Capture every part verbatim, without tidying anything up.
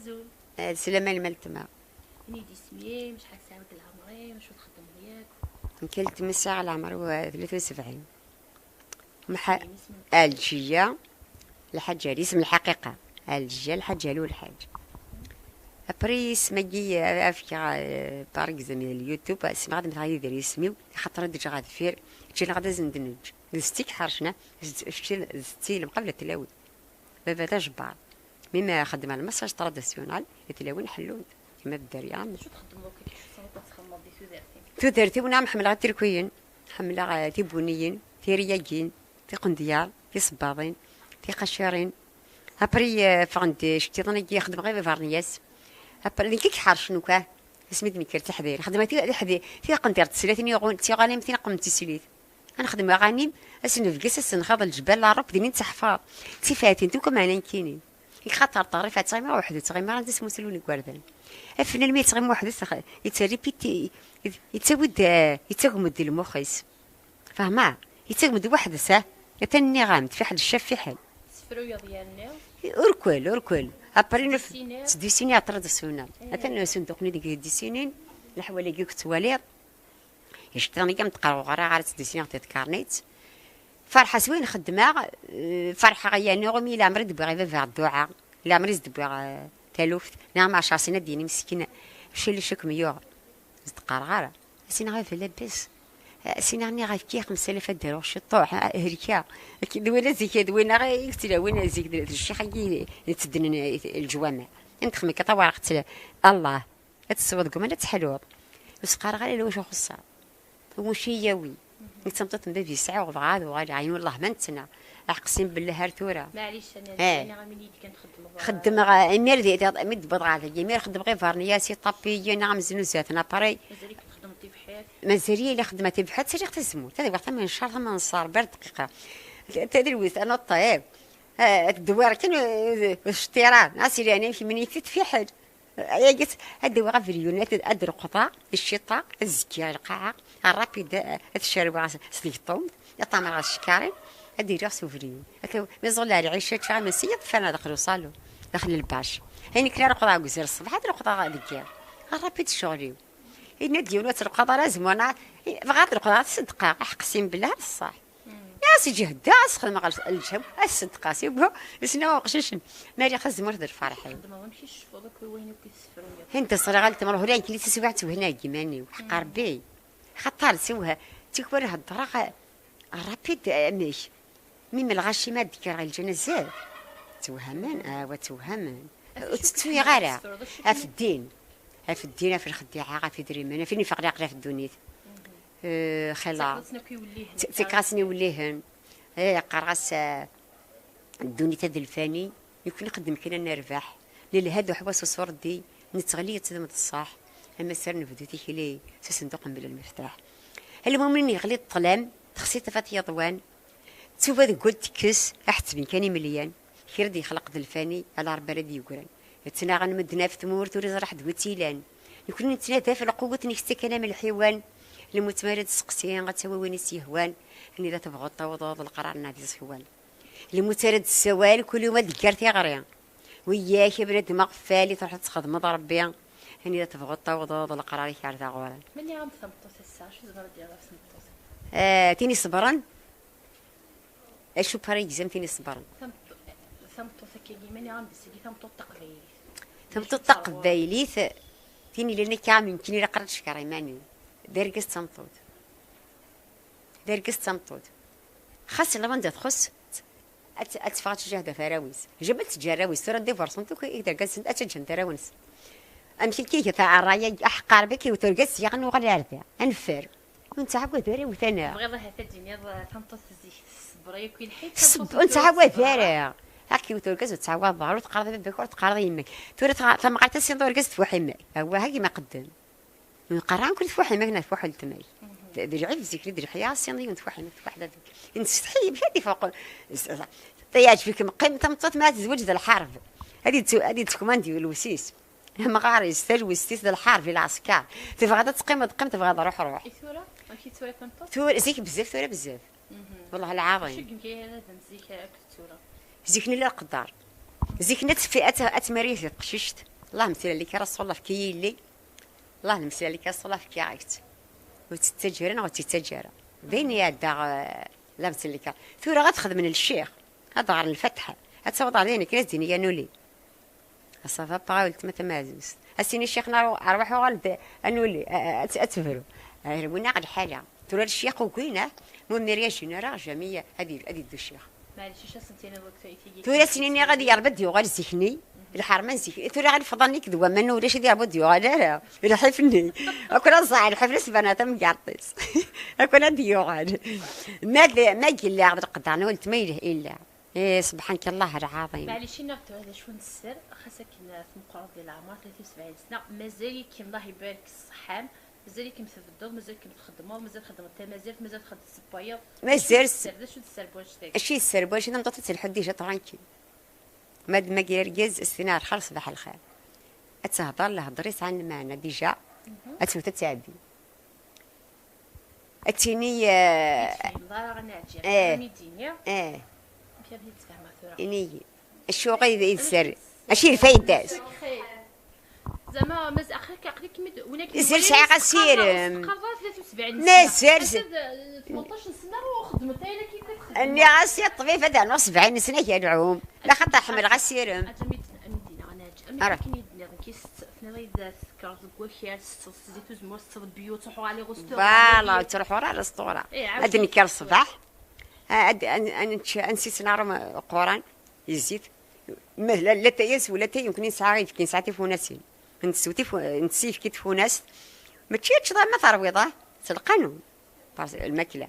Azul. Eh, d sslam a lmal tma. Ini-d isem-im, acḥal sɛiḍ n lɛemr-im, acu txeddmeḍ yakk? Nekk ltmisa ɣer lɛemr-iw, eh, tlata u sebɛin. Mḥa-, Isem-im? Ɛelǧiya Lḥaǧ Ali, isem lḥaqiqa. Ɛelǧiya Lḥaǧ Ali Lḥaǧ. Après, isem-agi, eh, afkiɣ, eh, par exemple, di YouTube, isem ɣad mteɣ Yidir isem-iw, axaṭer ad ǧǧeɣ ɣer deffir, ǧǧiɣ ɣad azen-d-neǧǧ. D setti-k ḥercen, eh? D setti-k ḥercen, d setti lemqabel ad tlawit. Baba d ajebbar. Mi ma xeddmeɣ le message traditionnel, i tlawin ḥellunt. Kma d dderya. Acu txeddmeḍ akka, kif tessneḍ ad txedmeḍ di tudert-im? Tudert-iw, neɣ ḥemmleɣ tirkuyin, ḥemmleɣ, eh, tibuniyin, tiryagin, tiqendyar, tisebbaḍin, tiqacirin. Après, eh, ffɣen-d iceṭṭiḍen-agi, xedmeɣ ibernyas. Après, nekk i iḥercen uka. Asmi d-nekker tiḥdirin. Xedmeɣ ti-, tiḥdi-, tiqendyar d teslatin yuɣun, tiɣalim tin qqment tislit. Ad nexdem aɣanim, ass n bges, ass n xaḍ lǧbal, la robe, din i nettaḥfaḍ. Tifatin, tukum ɛna nekkini. Ixaṭer ṭerrif, ad tɣima weḥd-s, tɣima ara d asmuslu n igerdan. Afennan mi yettɣima weḥd-s, yettari piti, yettawi-d, eh, yettagem-d di lmux-is. Fehmeɣ? Yettagem-d weḥd-s, ha? Atan nniɣ-am-d, fiḥel ccaf, fiḥel. Tessefruyeḍ yerni? Urkel, urkel. Après, nef-, teddisiniḍ? Teddisiniḍ traditionnel. Eh. Atan asunduq-nni deg teddisinin, leḥwal-agi i yettwaliḍ. Iceṭṭiḍen-agi am tqerɣuɣ ara ɣer teddisiniḍ di tkarnit. Ferḥeɣ s wayen xeddmeɣ, eh, ferḥeɣ yerni umi leɛmer i d-wwiɣ i baba dduɛa, leɛmer i s-d-wwiɣ, eh, taluft, neɣ ma ɛecṛa sin ad d-yini meskin, acu yella acu kem-yuɣ? Ur s-d-qqareɣ ara. As-iniɣ a baba labas. As-iniɣ nniɣ efk-iyi xemsa alaf ad d-aruɣ ciṭṭuḥ, ah, helkeɣ. Akken d win zik, d win ara i yettlawin zik d, d ccix-agi i iteddnen i, i leǧwameɛ. Anda xemmek a tawareɣt Allah. Ad tesweḍ deg waman ad teḥluḍ. Ur s-qqareɣ ara yella wacu xuṣṣeɣ. Wacu i yi-yawi. Nekk d tameṭṭut n bab yesɛa, ur bɣiɣ ad uɣaleɣ. Ɛyin wellah ma nettnaɣ. Aḥeqq sin bellah ar tura. Maɛlic, ana Eh. Aniɣ amin i d-kan txeddmeḍ? Xeddmeɣ, eh, imir di, di, mi d-wwḍeɣ ɣer dagi, imir xeddmeɣ ibernyas, iṭapiyen, amzun uzzat n appareil. Mazal-ik txeddmeḍ tibḥirt? Mazal-iyi la xeddmeɣ tibḥirt, sriɣ tazemmurt. Ad awiɣ tama n ccer, tama n ṣṣer, ber dqiqa. Tadilwit, ana ṭṭib. Eh, tedwir kan, eh, ccṭira. Asiri, ana, kemmini, fiḥel. Ayagi ad awiɣ abriyun, ad, ad reqḍeɣ, iciṭa, ad zgiɣ lqaɛa, rapid, ad cerweɣ s, s tgeṭṭumt, ad ṭamreɣ s ckarin, ad iriɣ s ubriyun. Akka, mi ẓull ar lɛica, ččiɣ imensi, yeṭṭef-aneɣ daxel uṣalu, daxel lbac. Ayen kan ara reqḍeɣ deg uzal ṣṣbeḥ, ad reqḍeɣ deg yiḍ. Rapid ccɣel-iw. Yenna-d yiwen ur treqḍeḍ ara azemmur, neɣ, bɣiɣ ad reqḍeɣ, ad ṣeddqeɣ, aḥeqq sin bellah d ṣṣeḥ. Nniɣ-as iǧehda, ad s-xedmeɣ ɣer lǧam, ad ṣeddqeɣ, si bu, isna uqcic-nni. Mari xas zemmurt d lferḥ-iw. Txeddmeḍ amek i tceffuḍ akk i wayen akk i tessefruyeḍ? Anda ṣriɣ al tmur, hula nekk li taswiɛt tuhna gima-niw, ḥeqqa Rebbi. Xaṭer siwha, tikwal heddreɣ, rapid, amek? Mi m lɣaci ma d-kkreɣ i lǧanaza, ttewhamen, awa ttewhamen. Ur tt-ttuyeɣ ara. Ɣef ddin. Ɣef ddin, ɣef lxeddiɛa, ɣef idrimen, ɣef ayen ifaq leɛqel ɣef ddunit. Eh, xilla. Tt-, ttakrasen iwellihen. Eh, qqareɣ-as, eh, ddunit-a d lfani, nekni nxeddem kan ad nerbeḥ. Nelha d uḥwas uṣurdi, nettɣli yettdem d ṣṣeḥ. Amasser nebdu tikli, s usenduq nbel lmeftaḥ. Lmumin yeɣli ṭṭlam, texsi tafat yeḍwan. Ttuba deg wul tekkes, aḥettben kan imelyan. Kra d-yexleq d lfani, ala Rebbi ara d-yeggran. Ttnaɣen medden ɣef tmurt, ur iẓri ḥedd wi tt-ilan. Nekni nettnadi ɣef lqewwet-nnek, tettak-aneɣ am lḥiwan. Lmut mi ara d-testeqsi, ad tawi win i s-yehwan. Anida tebɣuḍ tawḍeḍ, leqrar-nneɣ d iẓekwan. Lmut ara d-tessawal, kul yum ad d-teggar tiɣri. Wiyak, a bnadem aɣeffal, i truḥeḍ txedmeḍ Rebbi. Anida tebɣuḍ tawḍeḍ, leqrar-ik ar da ɣur-i. Mani am tmeṭṭut ass-a, acu tzemreḍ ad d-tiniḍ ɣef tmeṭṭut? Eh, tin iṣebren. Acu para yegzam tin iṣebren? Tameṭṭu-, tameṭṭut akkagi, mani am d-sigi tameṭṭut taqbaylit? Tameṭṭut taqbaylit, tin ilan akka, mumkin ilaq ara tcekker iman-iw. D argaz d tameṭṭut. D argaz d tameṭṭut. Xas lawan da txuṣṣ, ad t-, ad teffeɣ ad tjehd ɣef arraw-is. Jabal teǧǧa arraw-is, tura divorcent akk i d argaz ad ǧǧen arraw-nsen. Amek akka iga taɛerra-agi, aḥeqqar bak iwet urgaz sya ad nuɣal ar da, ad neffer. Ur nettɛawad ara iwet-aneɣ. Tebɣiḍ ahat ad d-tiniḍ, eh, tameṭṭut zik tessebber yakk i lḥif, tameṭṭut ur nettɛawad ara. Ad k-iwet urgaz ur tettɛawadeḍ ara, ur teqqareḍ i baba-k, ur teqqareḍ i yemma-k. Tura tɣ-, tamɣart ad tiniḍ urgaz tfuḥ yemma-k. Awah, a gma qeddem. Nqerra akk tfuḥ imak neɣ tfuḥ weltma-k. D, d lɛib zik li d leḥya, ssineḍ yiwen tfuḥ imak, tfuḥ baba-k. Nestḥi, bḥal ad ifuq. Yeɛǧeb-ikem, qqim, tameṭṭut ma tezweǧ d lḥerb. Ad yettu-, ad yettekmandi lewsis. Amɣar-is, talwest-is d lḥerb, i lɛesker. Tebɣiḍ ad teqqimeḍ, qqim, tebɣiḍ ruḥ, ruḥ. I tura? Amek i tura tameṭṭut? Tura, zik bezzaf, tura bezzaf. Wellah lɛaḍim. Acu i yemgaraden zik akked tura? Zik nella leqder. Zik ad tfi-, ad t-, ad tmari d teqcict. الله مسير عليك يا رسول الله، فكي لي. الله مسير عليك يا رسول الله، فكي عيت. وتتجرن وتتجرن. بين يا دا، الله مسير عليك. ثورة غتخدم من الشيخ. هذا غير الفتحة. هتصوت علينا كناس دينية نولي. صافا باغا ولد ما تمازوس. اسيني شيخنا رو-، ارواح وغلد انولي، أ-، أ-، أت-، اتفرو. روينا غير الحالة. ترى الشيخ وكوينه، مو ميرياشينا راه جميع هذه، هذه دو الشيخ. معليش، اش سنتينا الوقت تيجي؟ ترى سنيني غادي يربد يغال زيكني. الحرمان زيك، ترى غير فضلني كذوا منو ولاش يدير بود يغال، لا، لا. يلحفني. اكون الزعل الحفل سبانة مقرطيس. اكون هذه يغال. ما ذا-، ما قال لي عبد القدر، انا قلت ما يله الا. إيه، سبحانك الله العظيم. معليش، ناخذ هذا شو نسر، خاصك في مقرب ديال العمر ثلاثة وسبعين سنة، مازال يمكن الله يبارك الصحة، مازال يمكن تبدل، مازال يمكن تخدموا، مازال تخدم التمازيغ، مازال تخدم السبايض. مازال شو س-، تسر، شو تسر بواش تاكل؟ اشي السر بواش انا مطلت الحديجة ترانكيل. ما د-، ما قال رجاز استنى خلص صباح الخير. اتهضر له هضري سعى المعنى ديجا. اتموت تعدي. اتيني، آه، يتفهم، ضرر ناجي. إيه. ميدينيا. إيه. مشى بيه يتفهم ثورة. إني. الشو غير يسر؟ أشي الفايدة؟ زعما مز-، أخي كيعقلك مد-، ولكن يسر ولكن ساعة استقر-، غسير. استقر ثلاثة وسبعين ما سنة. زال. أكيد، آه، ثمنطاش سنة وخدمت، أنا كي كنت خدمت. أني غاسي الطبيب هذا نص سبعين سنة يا العوم. لا خطر حمل غسير. أجمد المدينة، أنا أجمد أرى. كاين يدنا كي ست-، ثنين غير ذات كارت كوا خير، ست-، ست-، زيتو زمور، ست-، بيو، تروحوا على غوستو، فوالا، على تروحوا راه للسطورة. إيه، عاد هاد نكال الصباح. آه، هاد، أن-، أن-، نش-، أنسيت نهار م-، قران، يزيد. ما لا، لا تياس ولا تي يمكن نسعى غير كي نسعى تيفوناسين. نتسو تيفو-، نتسيف كي تفوناس. ماشي هادشي ضا ما ترويضه، سي القانون. بارس-، الماكلة.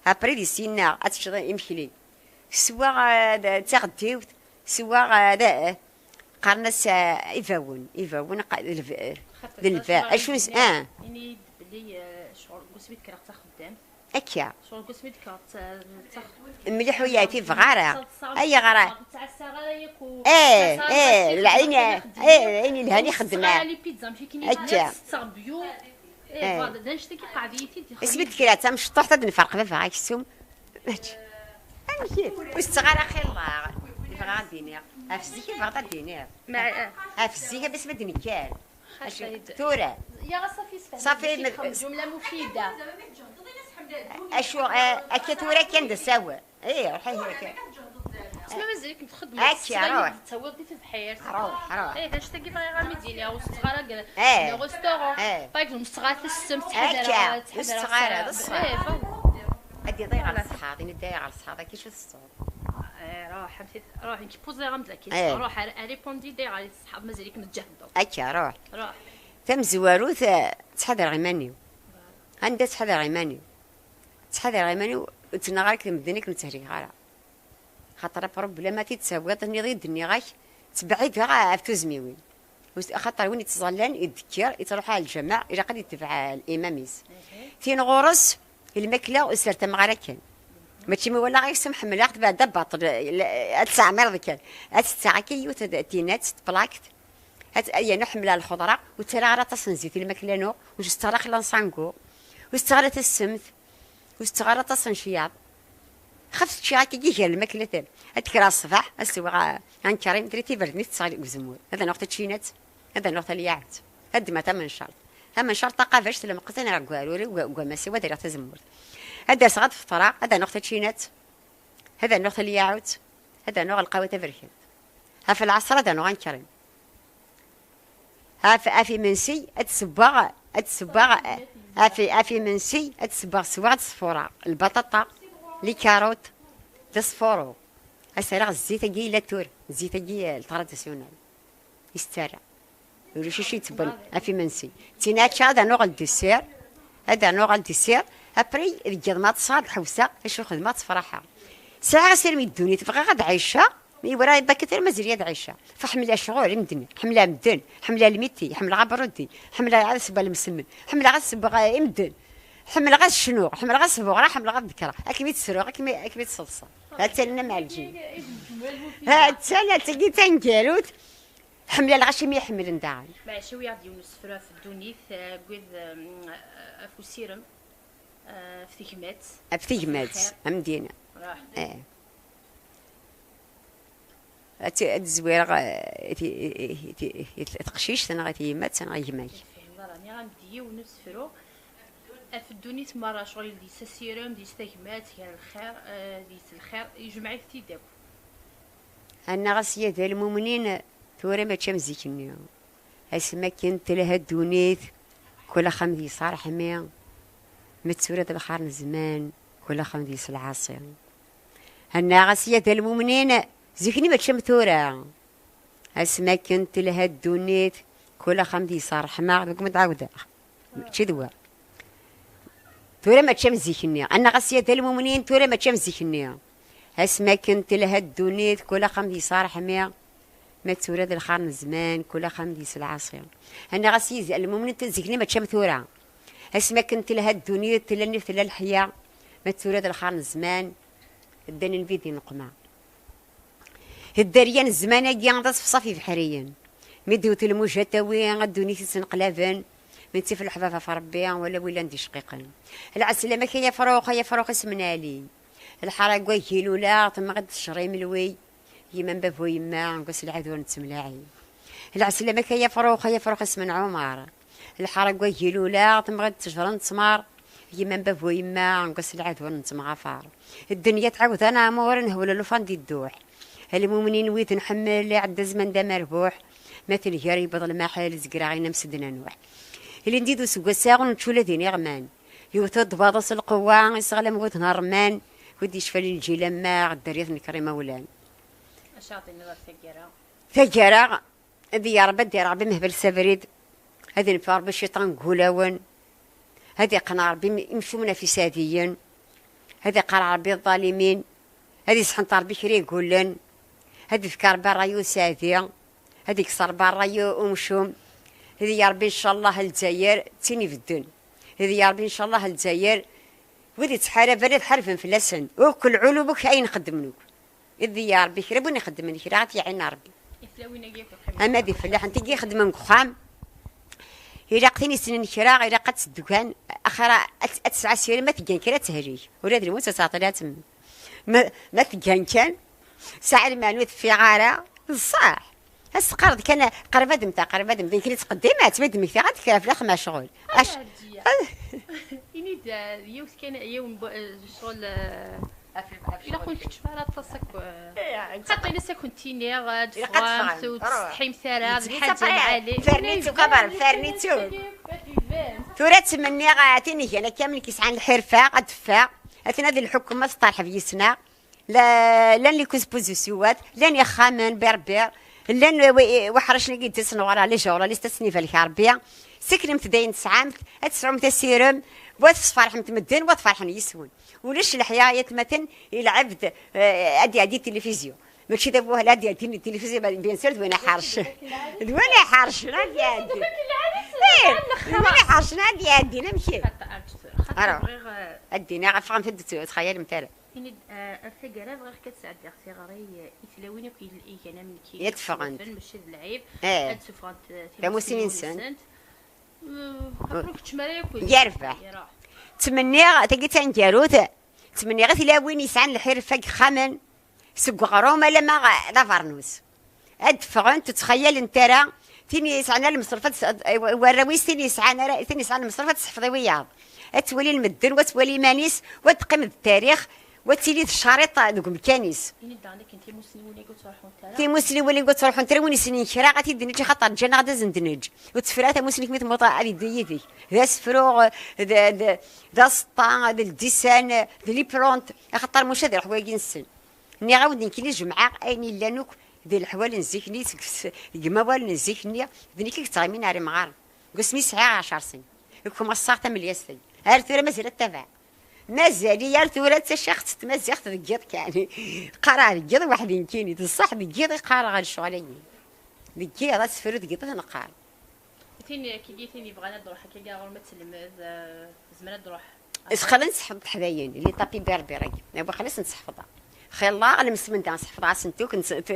أبري دي سينا، أتشغل إمكلي. سوا، آه، د-، تغديوت، سوا، آه، د-، قرنس، آه، إيفاون، إيفاون، ق-، الف-، آه، خاطر الفا-، شغل أشو نس-، الدنيا، آه. إني يدب لي، آه، شغل قسمي تكرا تاع خدام. أكيا. شغل قسمي تكرا تاع، تاع خدام. مليح ويا تي فغارة. صلصة، أي غارة. تاع الساغة ياكو. إيه، تاع الساغة إيه، ياكو. العين، إيه، العين الهاني خدمة. الصغيرة لي بيتزا، مشي كاين أكيا. ناس تاع بيو. إيه، إيه. فوالا، دا نشتي كي قاعدين يتي اسمي تخلي. تكرا تاع مشطوح تاع نفرق بابا غاك السوم. ماشي. أمشي. والصغار أخي الله. يبغى غاديني. أفزيك يبغى غاديني. مع، آه. أفزيك بس ما دنكال. خاصة يد-، تورا. يا غا صافي، صافي، ماشي مد-، تخرج جملة مفيدة. أشو، آه، أكا تورا كان دساوة. إيه، روحي هيك. اسمع، مازالك تخدم. هاكي، الصغير روح. تسوي في البحير. روح، روح. إيه، هاش تلقي بغا غير ميدينيا، والصغار قال، إيه. لو ريستورون. إيه. باغ اكزومبل، الصغار في السم، تحضر، إيه، تحضر الصغار، هذا الصغار. إيه، فوالا. أدي ضيع على الصحة، أديني ضيع على الصحة، كي شو الصوت؟ إيه، روح، حمتي، روح، كي بوزي غا مدلك، إيه. روح، أري-، أريبوندي ضيع على الصحة، مازالك متجهد. أكيا، روح. روح. تم زواروث، تحضر غيمانيو. عندها تحضر غيمانيو. تحضر غيمانيو، وتنغرك مدنك متهري غارة. خاطر ربي بلا ما تتساويض، ني غير دني غاك، تبعد غا عفتو زميوين. وس-، خاطر وين يتزلان يذكر، يتروح على الجمع، إلا قد يتبع الإماميس. تين غورس، الماكلة وسرت مغارة كان. ماشي مي ولا غير سم حمل، ياخذ بعدا باطل، لا، هاد الساعة ما يرضي كان. هاد الساعة كي يوت هاد التينات، بلاكت. هاد أيا نحمل على الخضرة، وترى راه تصن زيت الماكلة نو، وجستغرق لانسانكو، وستغرق السمت، وستغرق تصن شياط. خفت شي هكا كي جا الماكلة تاعي. هاد كرا الصباح، السواق عن كريم، دريتي بردني تسغلي وزمور. هذا نقطة تشينات، هذا نقطة لياعت. هاد ما تمن شرط. ثمن شرط طاقة باش تلمقتنا غا كواروري وكواماسي ودريغ تزمور. هذا صغد فطرة، هذا نقطة تشينات. هذا نوع الياعوت، هذا نوع القهوة تبركان. ها في العصر هذا نوع نكرم. ها في، ها في منسي، اتسبغ، اتسبغ، ها في، ها في منسي، اتسبغ سواغ تصفورة، البطاطا، لي كاروت، تصفورو. هسه راه الزيت اجي لا تور، الزيت اجي التراديسيونال. يسترى. يقولوا شو شي تبن، ما في منسي. تيناتشا هذا نوع الديسير. هذا نوع الديسير. ابري، الجد ما تصاد حوسه، شو خدمه تفرحها. ساعه سير من الدنيا، تبغى غد عيشه. مي ورا يبقى كثير ما زرياد عيشه. فحمل شغل مدن، حمل مدن، حمل الميتي، حمل غبرودي، حمل غسب المسمن، حمل غسب غا مدن. حمل غا الشنو، حمل غا الصبغره، حمل غا الذكرى. اكمي تسرو، اكمي، اكمي تصلصه. هات لنا مع الجيل. هات سنه تجي تنقلوت. حملة الغاشي ما يحمل نداعي. مع شوية غادي يونس فرا في الدونيث، آه، قويض، آم، آه، في وسيرم، آه، في تيكمات. في تيكمات، الخير. أمدينة. راح. إيه. ad t-, ad zwireɣ, eh, i ti-, i, i, i, i teqcict neɣ i tyemmat neɣ i gma-k. Fehmeɣ, rniɣ-am-d yiwen n usefru. Ɣef ddunit merra, ccɣel deg-s asirem, deg-s tagmat, gar lxir, eh, deg-s lxir, yejmeɛ-it-id akk. Annaɣ-as ya d lmumnin, tura mačči am zik-nni. Asmi akken telha ddunit, kul axxam deg-s ṛṛeḥmi, ma d tura d lxar n zzman, kul axxam deg-s lɛaṣi. Annaɣ-as ya d lmumnin, zik-nni mačči am tura. Asmi akken telha ddunit, kul axxam deg-s ṛṛeḥma, deg umḍaɛwda. Mačči d wa. Tura mačči am zik-nni. Annaɣ-as ya d lmumnin, tura mačči am zik-nni. Asmi akken telha ddunit, kul axxam deg-s ṛṛeḥmi, ma d tura d lxar n zzman, kul axxam deg-s lɛaṣi. Annaɣ-as ya d lmumnin, zik-nni mačči am tura. Asmi akken telha ddunit, tella nnif, tella leḥya, ma d tura d lxar n zzman, ddan lbid di nneqma. Dderya n zzman-agi d aṣefṣaf ibeḥriyen. Mi d-tewwet lmuja tawi, a ddunit ittneqlaben. Mi ttif leḥbab ɣef Rebbi, wala wi llan d icqiqen. Lɛeslama-k ay afrux, ay afrux isem n Ali. Lḥara n wagil ula, temɣi-d tecrim lwi. Yemma n bab u yemma, deg wass lɛid ur nettemlaɛi. Lɛeslama-k ay afrux, ay afrux isem n Ɛumar. Lḥara n wagil ula, temɣi-d tejra n ttmar. Yemma n bab u yemma, deg wass lɛid ur nettemɣafar. Ddenya tɛawed aneɛmur, nhewwel llufan di dduḥ. Lmumnin wid nḥemmel, iɛedda zzman d amerbuḥ. Ma telger yewweḍ lmaḥel, zegreɣ-in am Sidna Nuḥ. Ilindi d useggas-a ur nečč ula d iniɣman. Yewwet-d baḍa s lqewwa, iseɣlam wudn rrman. Wid yecfan lǧil ammaɣ, dderya tnekker imawlan. Acu ara d-tiniḍ ɣef taggara? Taggara, ad iyi-Ṛebbi, ad d-yerr Ṛebbi mehbal s abrid, ad ineffeɣ Ṛebbi cciṭan deg wulawen, ad iqqen Ṛebbi im-, imcumen ɣef iseɛdiyen, ad iqqar Ṛebbi i ḍḍalimin, ad isḥent Ṛebbi kra igullen, ad ifk Ṛebbi ṛṛay i useɛdi, ad ikkes Ṛebbi ṛṛay i umcum, ad iyi-Ṛebbi ncallah Lezzayer d tin ibedden, ad iyi-Ṛebbi ncallah Lezzayer wid ittḥaraben ad ḥarben fell-asen, ukk lɛulum akk ayen xeddmen akk. Ad iyi-Ṛebbi kra n win ixeddmen kra, ad t-iɛin Ṛebbi. I tlawin-agi akk iqqimen. Ama d ifellaḥen tigi ixeddmen deg uxxam, ilaq tin yessnen kra, ilaq ad teddu kan, axir ad, ad tesɛu asirem, ma teggan kra ad tehlik. Ula d lmut ad teɛṭel ad temmut. Ma, ma teggan kan, sɛa lmeɛna ur teffiɣ ara, d ṣṣeḥ. Ad s-teqqareḍ kan, qrib ad mmteɣ, qrib ad mmteɣ, nekni ttqeddimeɣ-tt, ma d-mmektiɣ ad d-kra fell-aɣ tmacɣul. Acu Ac-, ɛeddiya? Ini-d, eh, yiwet kan, yiwen bu-, eh, ccɣel, eh, ilaq ur nkeččem ara aṭas akk, eh, xaṭi, ilaq ad kent-iniɣ, eh, ad teffɣemt, ur tsetḥimt ara, d lḥaǧa lɛali. Fernitu, kabar, fernitu. Tura ttmenniɣ, eh, tin igan akka, amek yesɛan lḥirfa, ad teffeɣ. Aten ad lḥukuma testeṛḥeb yis-neɣ. La, llan les causes positives, llan ixxamen berber, llan wa-, wa-, waḥracen i yettasen ɣur-a, les journalistes, ad sen-ibarek Ṛebbi. Seknemt d ayen tesɛamt, ad tesɛumt asirem, wa tfeṛḥemt medden, wa tfeṛḥen yis-wen. Ulac leḥya ay atmaten i lɛebd, eh, ad iɛeddi tilifizyu. Mačči d abuhal ad iɛeddi tilifizyu, bien sûr, d win iḥercen. D win iḥercen ad iɛeddi. Eh, d win iḥercen ad iɛeddi, amek? Xaṭer, xaṭer bɣiɣ, eh, ad d-iniɣ, ffɣemt ad d-txayalemt ara. Ini-d, eh, ar taggara bɣiɣ kan ad sɛeddiɣ tiɣri, eh, i tlawin akk il-, igan am nekkini, ad ffɣent, mačči d lɛib, eh, ad ssufɣent, eh, tamussni-nsent. Timussniwin-nsent. Eh, ur keččem ara yakk. Yerbeḥ. Iruḥ. Ttmenniɣ, tagi d taneggarut, ttmenniɣ i tlawin yesɛan lḥirfa deg yexxamen, seg uɣrum alamma d abernus. Ad d-ffɣent, ur ttxayalent ara. Tin yesɛan ara lmeṣref ad s-, i warraw-is, tin yesɛan ara, tin yesɛan lmeṣref ad tesseḥfeḍ i wiyaḍ. Ad twali medden, wa ad twali iman-is, wa ad teqqim d tarix, wa ad tili d ccariṭ deg umkan-is. Ini-d daɣen akken timussniwin-agi ur ttruḥunt ara. Timussniwin-agi ur ttruḥunt ara, win yessnen kra ad t-id-neǧǧ, axaṭer ǧǧan-aɣ-d ad sen-d-neǧǧ. Ur tteffer ara tamussni-k mi temmuḍ ad yeddu yid-k. D asefru, d, d, d aseṭṭa, d ldisan, d lipront, axaṭer maca d leḥwayeǧ-nsen. Nniɣ-awen-d nekkini jemɛeɣ ayen yellan akk di leḥwal n zik-nni, seg s-, deg imawalen n zik-nni, d nekk i yettɣimin ar imɣaren. Deg wasmi sɛiɣ ɛecṛ snin, i kumaṣṣaɣ tamelyazt-agi. Ar tura mazal ad tabaɛ. Mazal-iyi ar tura d tacaxt n tmaziɣt deg yiḍ kan. Qqareɣ deg yiḍ weḥd-i nekkini, d ṣṣeḥ deg yiḍ i qqareɣ lecɣal-agi. Deg yiḍ, asefru deg yiḍ i t-neqqar. Tin, kigi, tin yebɣan ad d-truḥ akka ɣur-m ad telmed, eh, tezmer ad d-truḥ. Isxel ad nseḥfeḍ teḥdayin, les tapis berbères-agi. Waqila ad nseḥfeḍ. Xilla, lemsmenda nseḥfeḍ-asent akk,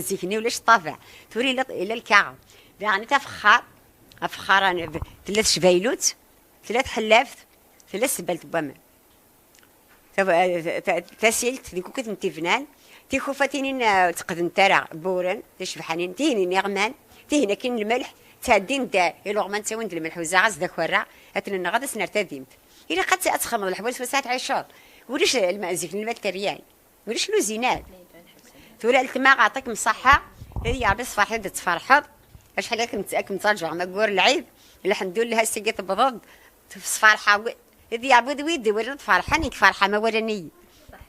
zik-nni ulac ṭṭabeɛ. Tura yella, yella lkaɣeḍ. Daɣen tafexxar, afexxar, tella tecbaylut, tella tḥellabt, tella tsebbalt n waman. Ta-, ta-, tasilt di kukit n tibnan, Tikufatin-in, eh, ur tteqqdent ara, buren, ticebḥanin, tihin-in iɣman, tihin akin lmelḥ, ttɛeddin-d iluɣma, ttawin-d lmelḥ uzaɣ-as d akerra, ad ten-nneɣ ad as-nerr tadimt. Ilaq ad tt-, ad txedmeḍ leḥwal s wass ad tɛiceḍ. Ulac lma-, zik lmal teryan. Ulac luzinat. Tura letma, ɛṭik mṣaḥḥa, ad ya Ṛebbi ṣferḥ-d ad tferḥeḍ. Acḥal akken tt-, akken ttaǧuɣ ma gur lɛid, lḥemdullah, ass-agi tewwḍeḍ-d, tefsferḥa. Ad ya Ṛebbi d wid iwala ad ferḥen, i iferḥen ma walan-iyi.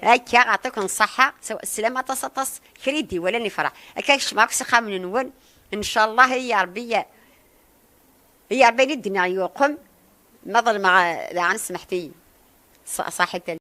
Akka, ɛṭik n ṣṣaḥḥa, s-, slam aṭas aṭas, kra i d-iwalan ifreḥ. Akka kecmeɣ akk s axxam-nwen, ncallah, ya Ṛebbi, ya Ṛebbi, ad d-nniɣ yuqem, ma ḍelmeɣ, daɣen smeḥt-iyi. Ṣ-, ṣaḥit.